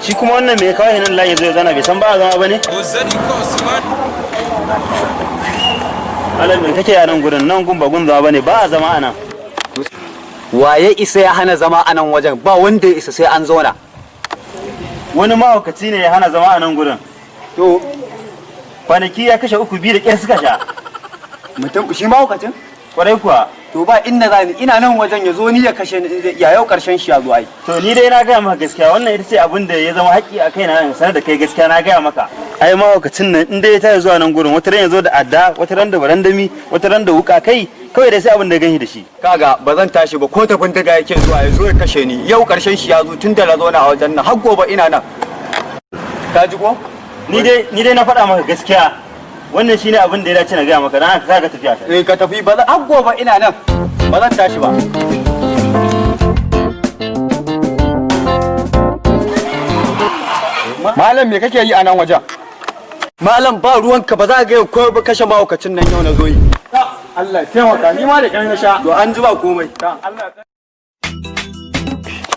Shi kuma wannan me ya kawo nan layi zai zana bai san ba a zama bane? Malam, me kake a nan gurin? Nan gun ba gun zama bane, ba a zama a nan. Waye isa ya hana zama a nan wajen? Ba wanda ya isa, sai an zauna. Wani mahaukaci ne ya hana zama a nan gurin. To. Kwanaki ya kashe uku, biyu da ƙyar suka sha. Mutum shi mahaukacin? Kwarai kuwa. To, ba inda za ni, ina nan wajen. Ya zo ni ya kashe ni in zai iya. Yau karshen shi ya zo ai. To, ni dai na gaya maka gaskiya. Wannan ita ce abin da ya zama haƙƙi a kaina in sanar da kai gaskiya. Na gaya maka ai mahaukacin nan in dai ya tashi zuwa nan gurin, wata ran ya zo da adda, wata ran da barandami, wata ran da wuka. Kai kawai dai sai abin da ya gani da shi. Kaga, ba zan tashi ba, ko tafin daga yake zuwa ya zo ya kashe ni. Yau karshen shi ya zo. Tun da na zauna a wajen nan, har gobe ina nan, ka ji ko? Ni dai na faɗa maka gaskiya. Wannan shine abin da ya dace na gaya maka. Dan haka kaga tafiya ta. Eh, ka tafi. Ba zan, har gobe ina nan, ba zan tashi ba. Malam, me kake yi a nan wajen? Malam, ba ruwanka. Ba za ka ga yau ko ba kashe mahaukacin nan yau na zo yi. Allah ya taimaka, ni ma da ƙyar na sha. To, an ji, ba komai.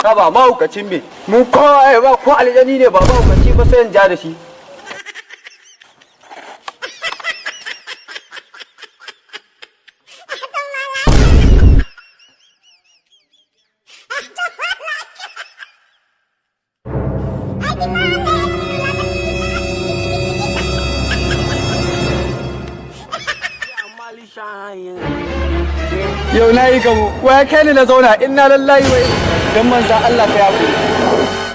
Ka ba mahaukacin me mu kowa ya ba ko aljani ne ba mahaukaci ba, sai in ja da shi. Yau na yi gamo. Wa ya kai ni na zauna? Inna lallahi wa dan manzan Allah ka yafe.